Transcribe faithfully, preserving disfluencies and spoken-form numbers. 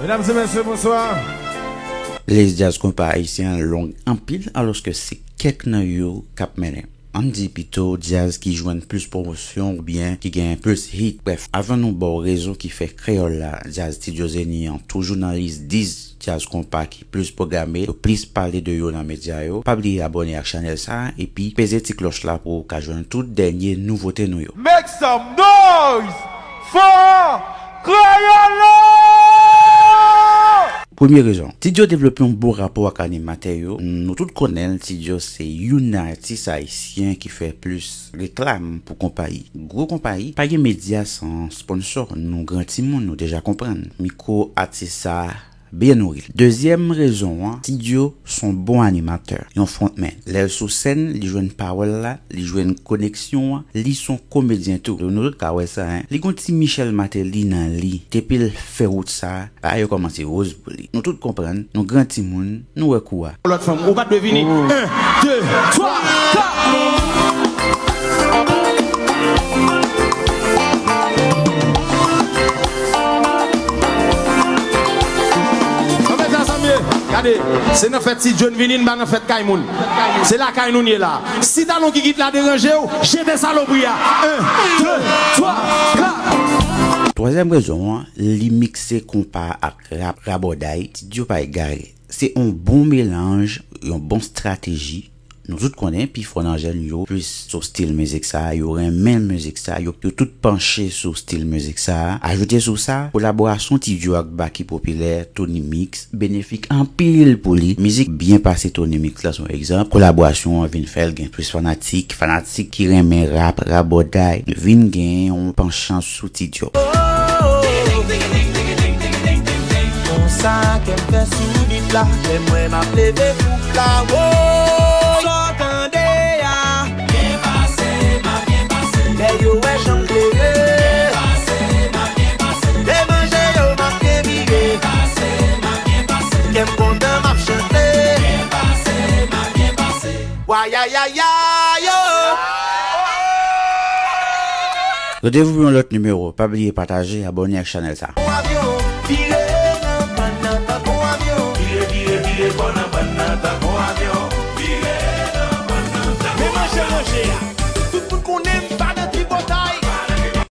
Mesdames et messieurs, bonsoir. Lis djaz konpa ayisyen an long anpil, alòske se kèk nan yo k ap mennen. Ann di pito djaz ki jwenn plis pwomosyon oubyen ki genyen plis hit. Brèf, avan nou ba w rezon ki fè kreyòl la, djaz Ti Djo Zeni an toujou nan lis dis djaz konpa ki plis pwograme, yo plis pale de yo nan medya yo, pa bliye abòne ak chanèl sa a, epi peze ti klòch la pou w ka jwenn tout dènye nouvote nou yo. Make some noise for Kreyòl! Premye rezon, Ti Djo devlope yon bon rapò ak animatè yo. Nou tout konnen l, Ti Djo se youn nan atis ayisyen ki fè plis reklam pou konpayi. Gwo konpayi pa gen medya san sponsò. Nou gran timoun, nou deja konprann. Mikwo atis sa a byen nouri l. Dezyèm rezon an, Ti Djo s on bon animatè, yon frontman. Lè l sou sèn, li jwenn pawòl la, li jwenn koneksyon an, li s on komedyen tou. Nou tout ka wè sa, en. Li gon ti Michel Martelly nan li. Depi l fè wout sa, bagay yo kòmanse woz pou li. Nou tout konprann, nou gran timoun, nou wè kou a. Lòt fanm, ou pa t dwe vini. En, de, twa, kat. Anben, sa sanble. Gade, se nan fèt Ti Djo n vini, n pa nan fèt kay moun. Se lakay nou n ye la. Si talon kikit la deranje w, jete salopri a. En, de, twa, kat. Twazyèm rezon an, li mikse konpa ak rap, rabòday. Ti Djo pa egare. Se yon bon melanj, yon bon estrateji. Nou tout konnen, pifò nan jèn yo plis sou stil mizik sa, yo renmen mizik sa, yo, yo tout panche sou stil mizik sa. Ajoute sou sa, kolaborasyon Ti Djo ak Baky Popilè, Tony Mix, benefik anpil pou li. Mizik byen pase Tony Mix la se yon egzanp. Kolaborasyon an vin fè l gen plis fanatik, fanatik ki renmen rap, rabòday, vin gen yon panchan sou Ti Djo. Konsa kè m fè sou bit la, lè mwen m ap leve koup la, wo. Sa w tande a? Byen pase, m ap byen pase. Lè yo wè jan m klere. Byen pase, m ap byen pase. Lè manje yo, m ap byen vire. Byen pase, m ap byen pase. Kè m kontan, m ap chante. Byen pase, m ap byen pase. Wayayaya, yo. Randevou pou yon lòt nimewo. Pa bliye pataje, abòne ak chanèl sa. Yon avyon vire